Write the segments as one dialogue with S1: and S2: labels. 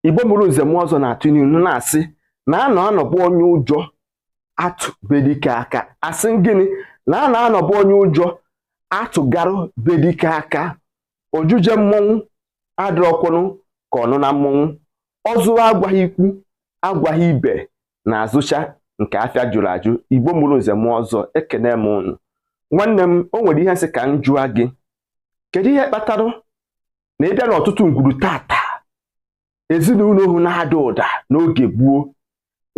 S1: Igbo mụrụ nze mụọ ọzọ na-atụ n'ilu na-asị na a na-anọbụ onye ụjọ atụ bedike aka. Asị gịnị? Na a na-anọbụ onye ụjọ atụgarụ bedike aka. Ojuje mmọnwụ adịrọkwụnụ ka ọnụ na mmọnwụ ọzụrụ agwaghị ikwu agwaghị ibe na-azụcha nke afịa jụrụ ajụ. Igbo mụrụ nze mụọ ọzọ, ekene m unu. Nwanne m, o nwere ihe nsị ka m jụọ gị: kedu ihe kpatara na ịbịa n'ọtụtụ ngwuru tata, ezinụlọ ohu na-ada ụda n'oge gboo,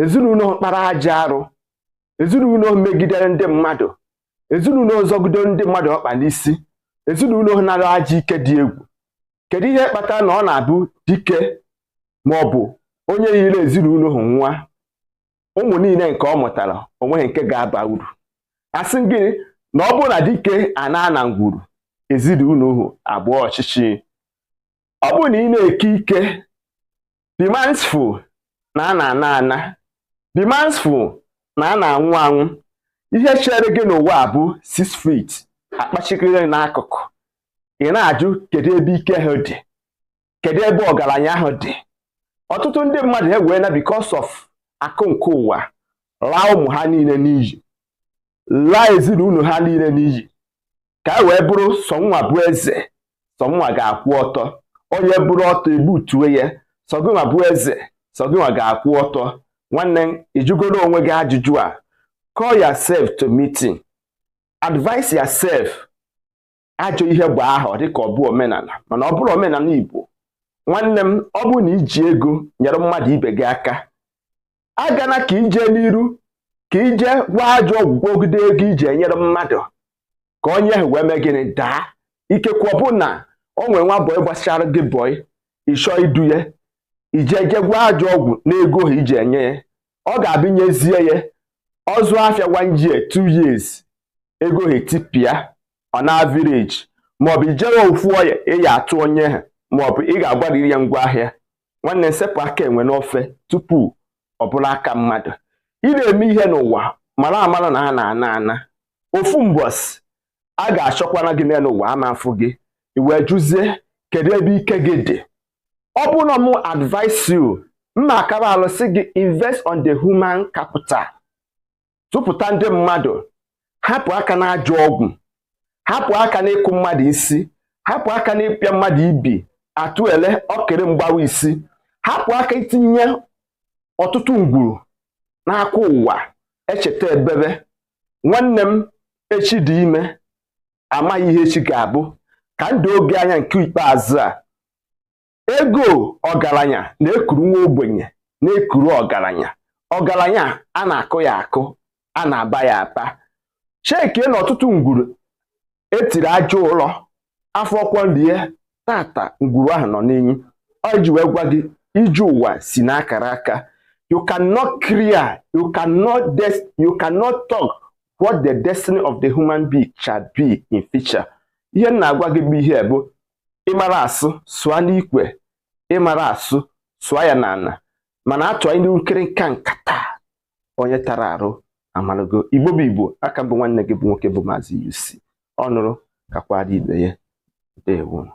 S1: ezinụlọ kpara aja arụ, ezinụlọ megidere ndị mmadụ, ezinụlọ zọgidere ndị mmadụ ọkpa n'isi, ezinụlọ nara aja ike dị egwu? Kedu ihe kpatara na ọ na-abụ dike ma ọ bụ onye yiri ezinụlọ ahụ nwa, ụmụ niile nke ọ mụtara onweghị nke ga-aba uru? Asị gịnị? Na ọ bụrụ na dike ana na ngwuru ezinụlọ ahụ abụọ ọchịchị, ọ bụrụ na ị na-eke ike, be mindful na a na-ana ana, be mindful na a na-anwụ anwụ. Ihe chere gị n'ụwa a bụ 6 feet akpachikere n'akụkụ. Ị na-ajụ, kedu ebe ike ahụ dị? Kedu ebe ọgaranya ahụ dị? Ọtụtụ ndị mmadụ ewee na because of akụ nke ụwa laa ụmụ ha niile n'iyi, laa ezinụlọ ha niile n'iyi, ka e wee bụrụ sọnwa bụ eze, sọnwa ga-akwụ ọtọ. Onye bụrụ ọtọ egbutue ya. Sọgịnwa bụ eze, sọgịnwa ga-akwụ ọtọ. Nwanne, ịjụgoro onwe gị ajụjụ a? Call yourself to meeting, advise yourself. Ajọ ihe bụ aha dịka ọ bụ omenala, mana ọ bụrụ omenala Igbo, nwanne m, ọ bụrụ na iji ego nyere mmadụ ibe gị aka, agana ka ije n'iru ka ije gwa ajọ ọgwụ gwogide ego iji enyere mmadụ ka onye ahụ wee mee gịnị? Daa. Ikekwe ọ bụ na o nwere nwa bọyị gbasara gị bọyị, ịchọọ idu ya, ije je gwa ajọ ọgwụ n'ego ahụ iji enye ya, ọ ga-abịa ya ọzụ afịa one year, 2 years, ego ha etipịa ọ na average, maọbụ ijere ofu ọya ị ya atụ onye ha, maọbụ ị ga-agbariri ya ngwa ahịa. Nwanne, nsepụ aka enwe n'ofe tupu ọ bụrụ aka mmadụ. Ị na-eme ihe n'ụwa, mara amara na a na-ana ana. Ofu mbọsị a ga-achọkwana gị n'elu ụwa ama afụ gị, i wee jụzie kedu ebe ike gị dị. Ọ bụrụ na mụ advise you, mma akara alụsị gị, invest on the human capital. Tụpụta ndị mmadụ, hapụ aka na ajọ ọgwụ, hapụ aka n'ịkụ mmadụ isi, hapụ aka n'ịpịa mmadụ ibi atụ ele okere mgbawa isi, hapụ aka itinye ọtụtụ ngwuru n'aka ụwa echeta ebebe. Nwanne m, echi dị ime, amaghị ihe echi ga-abụ. Ka ndụ oge anya nke ikpeazụ a, ego ọgaranya na-ekuru nwa ogbenye, na-ekuru ọgaranya. Ọgaranya a na-akụ ya akụ, a na-aba ya aba. Chekie na ọtụtụ ngwuru etiri aja ụlọ afọ lie tata, ngwuru ahụ nọ n'enyi. Ọ ji wee gwa gị, ije ụwa si n'akara aka. You cannot clear, you cannot talk what the destiny of the human being shall be in future. Ihe m na-agwa gị bụ ihe bụ ịmara asụ sụọ n'ikwe, ịmara asụ sụọ ya n'ala, mana atụ anyị nkịrịnka nkata onye tara arụ amarago. Igbo bụ Igbo. Aka bụ nwanne gị bụ nwoke bụ Maazị UC. Ọ nụrụ kakwara ibe ya. Ndewo.